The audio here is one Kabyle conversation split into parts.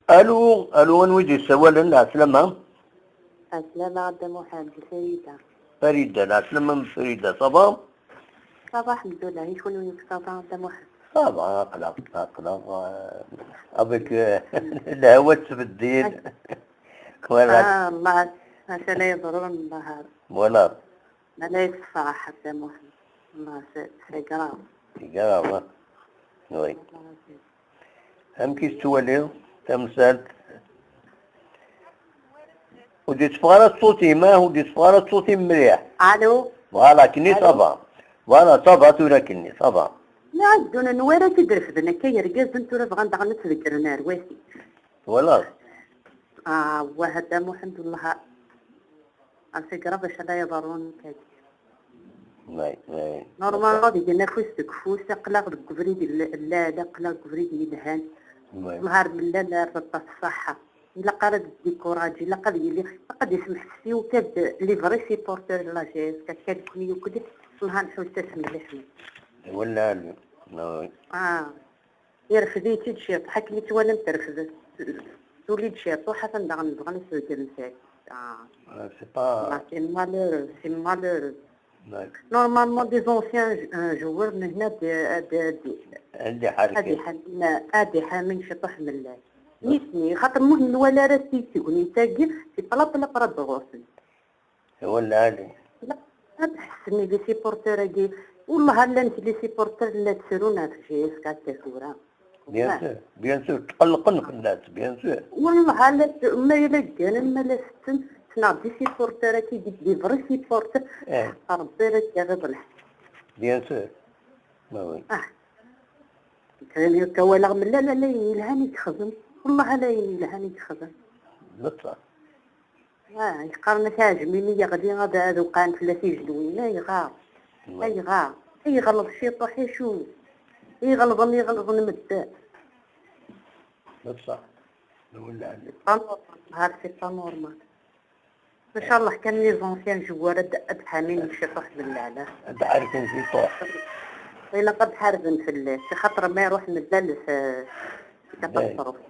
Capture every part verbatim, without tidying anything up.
Allô, allô, anwa i d-yessawalen? Lɛeslama. Ɛeslama, a Dda Muḥend, Farida. Farida, lɛeslama n Farida, ça va? Ça va, alḥemdulillah, i kunwi, ça va, a Dda Muḥend? Ça va, aql-aɣ, aql-aɣ, euh, avec, euh, lehwa tettbeddil. Voilà. Ah, Allah, maca la yeḍrun, Allah. Voilà. Ma la yessefraḥ, a Dda Muḥend. Allah, c'est, c'est grave. C'est grave, hein? Oui. Amek i tettwaliḍ tamsalt? Ur d-yetteffeɣ ara ṣṣut-im, ah, ur d-yetteffeɣ ara ṣṣut-im mliḥ. Allô? Voilà, akken-nni ça va. Voilà, ça va tura akken-nni, ça va. La, ddun n wara tt-id-refden akka yergazen, tura bɣan daɣen ad tt-ḍeggren ar wati. Twalaḍ? Ah, wah, a Dda Muḥend, wellah. Asegra bac ara yeḍrun kaki. Way, way. Normalement, ad gen afus deg ufus, aql-aɣ deg ubrid yellan, aql-aɣ deg ubrid yelhan. Way. Nehar mellan ar teṭṭa ṣṣaḥa. Ilaq ara d-décourager, ilaq ad yili, ilaq ad yesmeḥsef i ukad les vrais supporters n la G S K, akka deg yakk, Allah nḥuss-as mliḥ. Wala Ali. Way. Ah. Irfed-itt-id ciṭuḥ, akken i ttwalim terfed, tuli-d ciṭuḥ, atan daɣen bɣan ad s-beddlen tagi. Ah. Ah, c'est pas Ah, c'est malheureux, c'est malheureux. Ouais. Normalement, des anciens jou-, euh, joueurs n hna ad, ad, ad, ad iḥerken, ad iḥamin ciṭuḥ mellal. Ouais. Nitni, xaṭer ur nwala ara si tegnit-agi, c'est pas la peine ad ɣur-sen. Wala Ali. La, ad ḥessen i les supporters-agi. Wellah, llan les supporters la ttrun ɣef G S K akka tura. Bien sûr, bien sûr, tqellqen fell-as, bien sûr. Wellah, la, ma yella gganen, ma la setten, ssneɣ des supporters-agi, des, des vrais supporters. Eh. Rebbi ara k-yerr lḥeqq. Bien sûr. Ma oui. Ah. Kan akka walaɣ mella ala ayen yelhan i yexdem. Wellah, ala ayen yelhan i yexdem. Beṣṣeḥ. Ah, yeqqaren-ak aɛejmi mi yeɣli ad, ad wqɛen fell-as ijenwiyen. Ayɣer? Ayɣer? Ay yeɣleḍ ciṭuḥ, acu? Ay yeɣleḍen, ay yeɣleḍen medden. Beṣṣeḥ. Wala Ali. C'est pas normal. Har, c'est pas normal. Ncallah kan les anciens joueurs ad, ad ḥamin ciṭuḥ d lɛala. Ad ḥerken ciṭuḥ. Ilaq ad ḥarben fell-as, xaṭer ma iruḥ medden s, s catastrophe.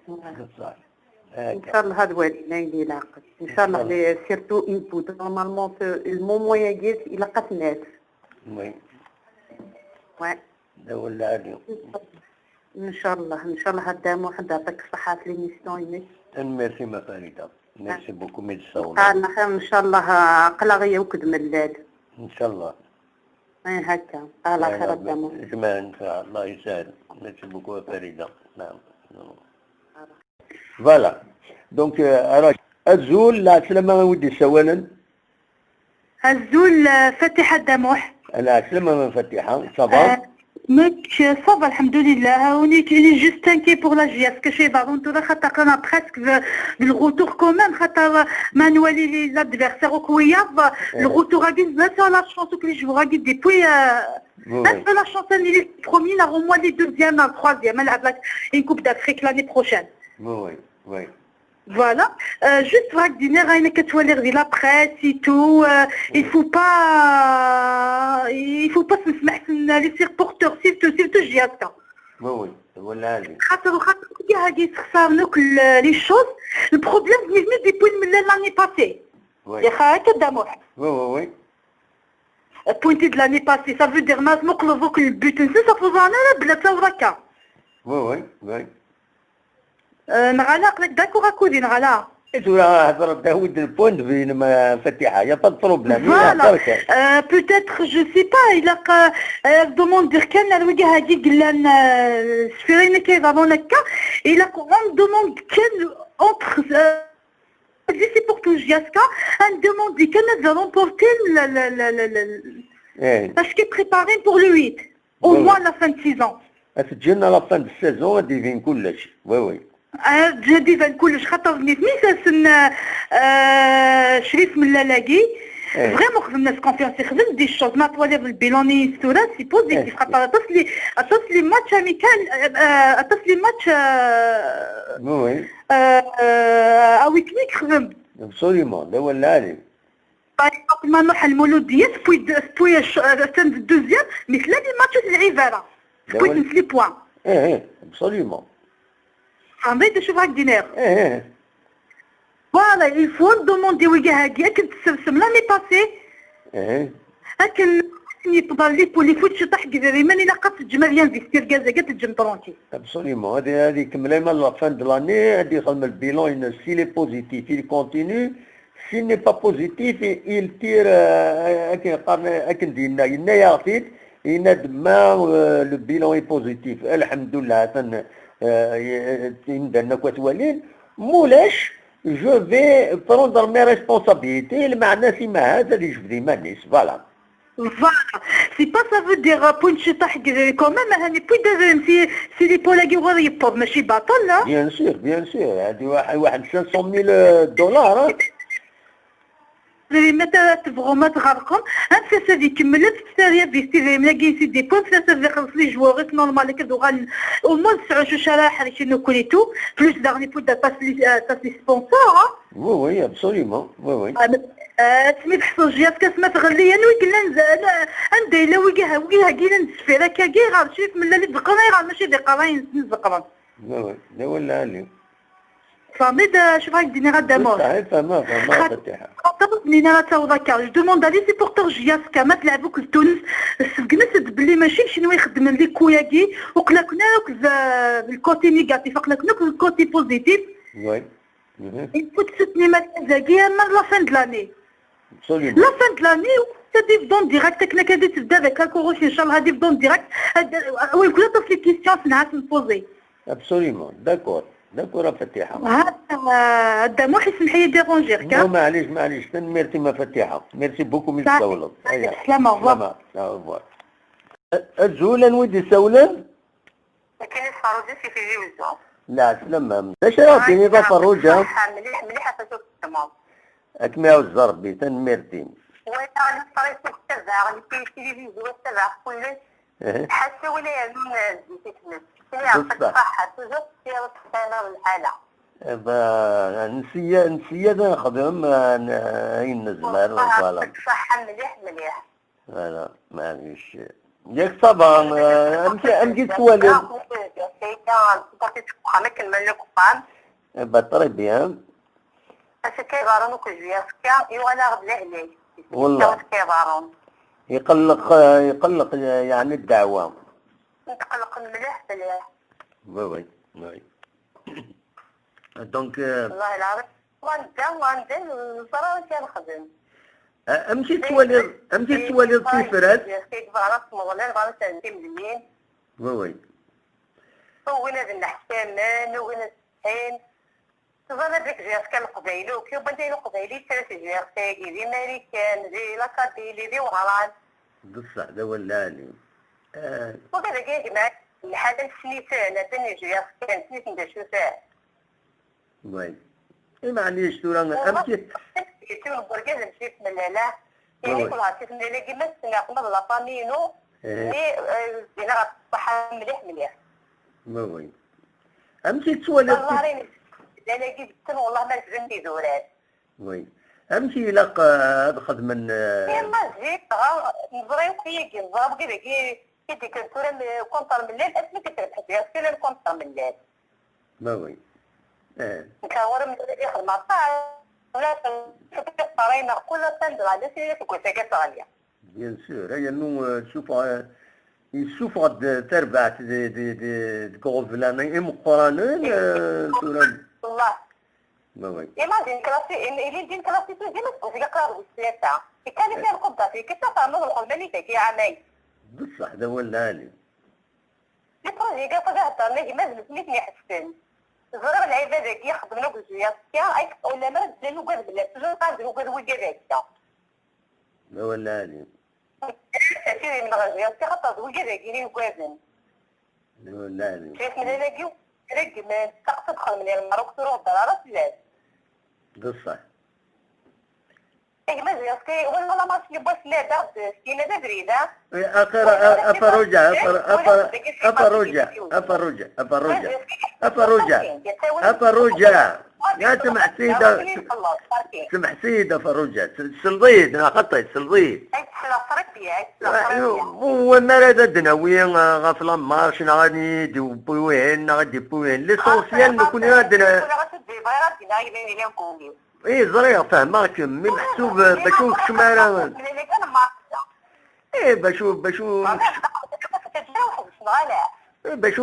Beṣṣeḥ. Ncallah ad walin ayen ilaqen. Ncallah, surtout une poudre. Normalement, le moment-agi, ilaq ad t-naf. Oui. Ouais. Wala Ali. Ncallah, ncallah a Dda Muḥend, yeɛṭik ṣṣeḥḥa ɣef l'émission-inek. Tanemmirt-im a Farida. Merci beaucoup, mi d-tsawleḍ. Ncallah, ncallah, aql-aɣ yakk d mellal. Ncallah. Eh, akka. Ala xir a Dda Muḥend. Jemɛen, Allah yesɛel. Merci beaucoup a Farida. Naam. Voilà. Donc, euh, ara, azul, lɛeslama i wi d-yessawalen. Azul, euh, Fatiḥa Dda Muḥ. Lɛeslama a Fatiḥa, ça va? Euh, nekk, ça va, alḥemdulillah. Nekk, nekk juste inquiet pour la G S K, chez Baron, tura xaṭer aql-aɣ presque le, le retour quand même, xaṭer ma nwali les adversaires akk wiyaḍ, le retour-agi, la chance, akk les joueurs-agi depuis, euh, la chance, les premiers, neɣ au moins les deuxièmes, neɣ troisième, la, la, une Coupe d'Afrique l'année prochaine. Oui, oui, oui. Voilà. Euh, juste, bɣiɣ ad d-iniɣ ayen akka ttwaliɣ di la presse et tout, euh, il faut pas, il faut pas snesmeḥsen les supporters, surtout, surtout J S K. Oui, oui, wala Ali. Xaṭer, xaṭer, agi yessexṣaren akk l-, les choses. Le problème, nitni depuis melmi, l'année passée. Oui. Yaxa, akka Dda Muḥ. Oui, oui, oui. Pointé de l'année passée, ça veut dire ma tmuqleḍ akk le but-nsen, ça faisait un an, bla ttawḍa akka. Oui, oui, oui. Euh, neɣ ala, aql-ak d'accord akked-i, neɣ ala? Et tura, hḍer-d, awi-d le point de vue-inem a Fatiḥa, y a pas de problème. Voilà. Euh, peut-être, je sais pas, ilaq, euh, euh, demande kan ar wigad-agi yellan, euh, sfirin akka, iḍerrun akka, ilaq, on demande kan entre, euh, les supporters J S K, on demande kan ad remporter le, le, le, le, le, parce que préparer pour le huit. Au moins la fin de saison. Ad t-ǧǧen à la fin de saison, ad d-ibin kullec. Oui, oui. Ad d-ibin kullec, xaṭer nitni, asen, euh, Crif Mellal-agi, vraiment xedmen-as confiance, ixdem des choses. Ma twaliḍ le bilan-is tura, c'est positif, xaṭer aṭas les, aṭas les matchs amicaux, euh, euh, aṭas les matchs, euh, oui, oui, euh, euh, à huis clos i yexdem. Absolument, d awal lɛali. Par exemple, ma nruḥ Lmuludiyya, tewwi-d, tewwi, euh, atan d deuxième, mais tella les matchs ur telɛib ara. Tewwi-d les points. Eh, eh, absolument. Tfehmeḍ d acu bɣiɣ ad k-d-iniɣ? Eh, eh. Voilà, il faut demander wigi-agi akken tessersem l'année passée. Eh. Akken, akken yefḍal li poli fu ciṭaḥ n yedrimen, ilaq ad teǧǧem ad yinvesti argaz-agi, ad teǧǧem tranquille. Absolument. Ad, ad ikemmel ayma la fin de l'année, ad ixdem le bilan-ines, s'il est positif, il continue. S'il n'est pas positif, il tire, euh, akken qqaren, akken d-yenna, yenna-yaɣ-t-id, yenna-d ma, euh, le bilan est positif, alḥemdullah, atan, euh, imdanen akk at walin, mulac, je vais prendre mes responsabilités, lmeɛna-s imahat ad yejbed iman-is, voilà. Voilà. C'est pas, ça veut dire, euh, point ciṭaḥ, euh, quand même, hein, puis de, euh, si, si les polagis, voilà, ils peuvent, mais c'est pas là. Bien sûr, bien sûr. Hadi waḥ-, waḥed cinq cent mille dollars, hein. Idrimen ma tebɣum ad tɣerqem, am tasa ad ikemmel, am tasa ad yabis idrimen-agi si dépôt, am tasa ad ixelleṣ les joueurs normal akka ad uɣalen au moins tesɛu cuc ara ḥerken ukritu, plus daɣen yewwi-d aṭas li, aṭas li sponsor, ha? Oui, oui, absolument, oui, oui. Ah, mais, euh, asmi teḥṣel J F K asma tɣelli, anwa i yellan z-, an-, anda yella wigi, wigi-agi yellan deffir akkagi, ɣer Crif Mellal i d-qqaren, ayɣer mačči d iqerrayen-nsen i d-qqaren? Oui, oui, d awal lɛali. Tfehmeḍ, eh, acu bɣiɣ ad k-d-iniɣ a Dda Muḥ? Saḥi, fehmeɣ, fehmeɣ, a Fatiḥa. Xaṭer ur d-ttinin ara ttawḍ akka. Je demande à les supporters J S K, ma tleɛb akked Tunes, sbegnet-d belli mačči d kenwi ixeddmen les coups-agi, uqlaken ara akk d, eh, le côté négatif, aqlaken akk d le côté positif. Oui. Mhm. Il faut soutenir argaz-agi, même la fin de l'année. Absolument. La fin de l'année, c'est des dons directs, akken akka di tebda d akka, kuruc, inchallah, des dons directs. Ad, ad, ad, les questions, c'est une poser. Absolument, d'accord. D'accord, a Fatiḥa. Ha, eh, a Dda Muḥ, isemmeḥ-iyi déranger-k, ha? Non, maɛlic, maɛlic, tanemmirt-im a Fatiḥa. Merci beaucoup, mi d-tsawleḍ. Aya. Slama, au revoir. Slama, au revoir. A-, azul, anwa i d-isawlen? Akken i tferruǧa si Tizi Wezzu. Lɛeslama. D acu ara d-tiniḍ a Ferruǧa? Ṣṣeḥḥa mliḥ, mliḥ, ata ur txeddmeḍ. Ad kem-iɛuzz Rebbi, tanemmirt-im. Walaɣ liṭris ur ttabaɛeɣ, les télévisions ur ttabaɛeɣ kullec. Eh. Ḥaca win ay yernun zzit i tmes. Akken iɛreq ṣṣeḥḥa, toujours tessireḍ tessanaḍ lḥala. Eh ben, nseyya, nseyya ad nexdem, eh, n-, ayen nezmer, voilà. Ṣṣeḥḥa mliḥ, mliḥ. Voilà, maɛlic. Yak ça va, euh, amek, amek i tettwaliḍ? Eh ben, très bien. Acu akka iḍerrun akk d J F K, yuɣal-aɣ-d lehlak. Wallah. Acu akka iḍerrun? Iqelleq, euh, iqelleq, euh, yeɛni ddeɛwa. Netqelleq mliḥ, mliḥ. Oui, oui, oui. Donc, euh, والله العظيم. وندى، وندى، نصرى، وندى نخدم. A-, amek i tettwaliḍ, amek i tettwaliḍ tifrat? Kayebɣa ad tmeḍlen, bɣa ad ten-timlilin. Oui, oui. Ugin ad nneḥcamen, ugin ad ssetḥin. Teẓriḍ deg J F K Leqbayel akk, yuba anda Leqbayel yettra si J F K-agi, di Marikan, di Lakabili, di Wehran. D ṣṣeḥ, d awal lɛali. Ah. Wagi dagi, a gma, lḥal n sniten, atan J F K, sniten d acu-ten. Way. I maɛlic tura, amek i- Yettun n urgaz n Cif Mellala. Way. Ini-k ɣef Cif Mellala, gima ssneɣ ma d la famille-inu, eh, mi, eh, zzin ɣef ṣṣeḥḥa mliḥ, mliḥ. Way. Amek i tettwaliḍ ti- Aẓar-inu, Mellala-agi yettun, wallah ma zden idurar. Way. Amek i ilaq, eh, ad xedmen, eh, Yemma zik, dɣa neẓra akk yagi, neẓra wagi dagi i d-yekkren tura, m-, contre Mellal, asmi i d-terbeḥ J F K, llan contre Mellal. Ma oui. Eh. Nekk ɣur-m ixdem aṭas. Ula d-qqareɣ kul ass-a d lɛali, seg wass-agi ad teɣli. Bien sûr, ay annu, eh, suffeɣ, eh, yessufeɣ-d tarbaɛt di, di, di, deg iɣeblan imeqqranen, eh, tura. Wallah. Ma oui. Imagine, classe, il, il est d'une classe étudiée, mais c'est clair, c'est ça. Et quand il fait un coup d'affaire, qu'est-ce que ça nous, on le met, il fait qu'il y a un mec. D ṣṣeḥ, d awal lɛali. Di projet-agi akk ad heddren, a gma, d nutni i ten-iḥebsen. Ẓriɣ lɛibad-agi ixeddmen akk zuya, ay ulamma d llan ugad belli tezun qqaren d ugad wigad akka. D awal lɛali. Acu d imneɣ zuya, xaṭer d wigad-agi i ugaden. D awal lɛali. Kra n lal-agi, reggmen, ṭṭaqet ad xedmen i Lmerruk, tura ur hedder ara fell-as. D ṣṣeḥ. Gma Zirfi, wala la marche n wass-nni d aɣ-d-skin d abrid, ha? Eh, axir, a, a Farruǧa, a Far-, a Far-, a Farruǧa, a Farruǧa, a Farruǧa, a Farruǧa, a Farruǧa. Ya, smeḥ-iyi-d, smeḥ-iyi-d a Ferruǧa, tselḍ-iyi-d, neɣ xaṭi, tselḍ-iyi-d. Ay, tesleḍ Rebbi, ay, tesleḍ Rebbi. Wamar ad d-nawi, uh, ɣef la marche, neɣ ad d-iwwi wihin, neɣ ad d-iwwi wihin. L'essentiel, nekkni ad n- Tura ad d-bɣiɣ ad d-iniɣ ayen yellan deg wul-iw. Ih, ẓriɣ, fehmeɣ-kem, mi meḥsub, uh, bac ur nkeččem ara. Ih, bac ur, bac ur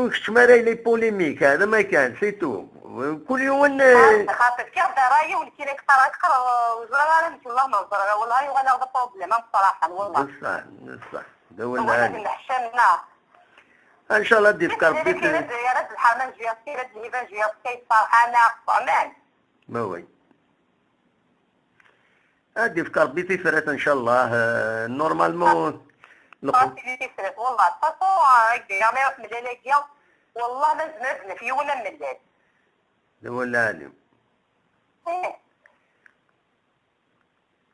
nkeččem ara i les polémiques, hada ma kan, c'est tout. Kul yiwen, eh, xaṭi, fkiɣ-d ṛṛay-iw, nekk la qqareɣ, qqareɣ, ur ẓriɣ ara, nekk, wellah ma ẓriɣ, wellah yuɣal-aɣ d problème, am ṣṣraḥa, wellah. D ṣṣeḥ, d ṣṣeḥ. D awal lɛali. Nḥeccem, neɣ? Ncallah ad d-yefk Rebbi. Ad d-lḥerma n Juya, ad d-lhiba n Juya, yefferḥ-aneɣ, amen. Ma way. Ad d-yefk Rebbi tifrat, ncallah, eh, normalement, ad d-yefk Rebbi tifrat, wallah, de toute façon, eh, agi, armi ara temlal agi, wallah, ma nezmer ad naf yiwen ad nemlal. D awal lɛali. Eh.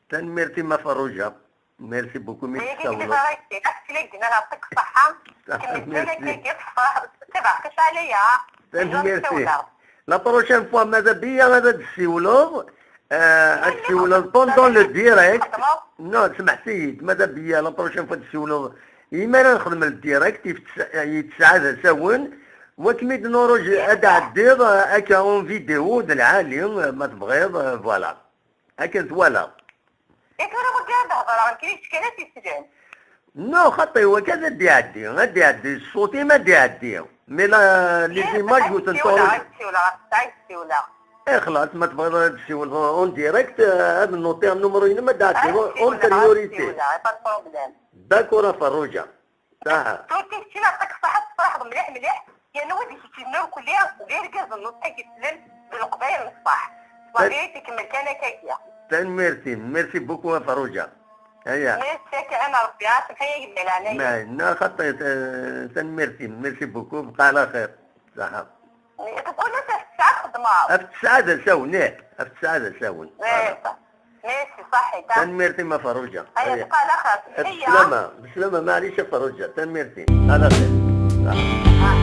Tanemmirt-im a Ferruǧa. Merci beaucoup, mi d-tessawleḍ. Aya i d-nniɣ, ad k-id-iniɣ, yeɛṭik ṣṣeḥḥa. Kemmel kan akka, tebɛeɣ-k acɛal aya. Tanemmirt-ik. La prochaine fois, mada bia ad d-ssiwleḍ, euh, ad d-ssiwleḍ pendant le direct. Non, smeḥ-iyi-d, mada bia la prochaine fois d-ssiwleḍ. Imi ara nexdem le direct, yettesɛa d asawen, wa kem-id-nuruj ad d-ɛeddiḍ, euh, akka en vidéo, d lɛali, euh, ma tebɣiḍ, euh, voilà. Akken twalaḍ. I tura wagi ad d-hedreɣ, nekk i kečč kan ad t-islen. Non, xaṭi, wagi ad d-iɛeddi, ad d-iɛeddi, ṣṣut-im ad d-iɛeddi. Mais la, les images ur tent-tuɣ. Ad ssiwleɣ, ad ssiwleɣ. Eh, xlaṣ, ma tebɣiḍ ad ssiwleḍ en direct, eh, ad nutiɣ numru-inem, ad d-ɛeddiḍ en priorité. Pas de problème. D'accord a Ferruǧa. Aha. Tura keččini, yeɛṭik ṣṣeḥḥa, tefreḥeḍ mliḥ mliḥ, yerna wid i k-yeslen irkelli d irgazen n uṭak yeslen d leqbayel n ṣṣeḥ. Ṣṣeḥ, kemmel kan akkagi. Tanemmirt-im, merci beaucoup a Ferruǧa. Aya. Merci, akka am Rebbi, asemḥ-iyi a gma leɛnaya. Ma, na xaṭi, ta-, tanemmirt-im, merci beaucoup, bqa ɛla xir. Ṣaḥa. Tewwel-as ɣef ttesɛa txeddmeḍ. Ɣef ttesɛa d asawen, ih, ɣef ttesɛa d asawen. Voilà. Merci, ṣaḥit, ah. Tanemmirt-im a Ferruǧa. Aya, aya. Bqa ɛla xir. Bslama, bslama, maɛlic a Ferruǧa, tanemmirt-im. Ɛla xir. Ṣaḥa. Ah.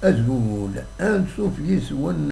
Azul, ansuf yis-wen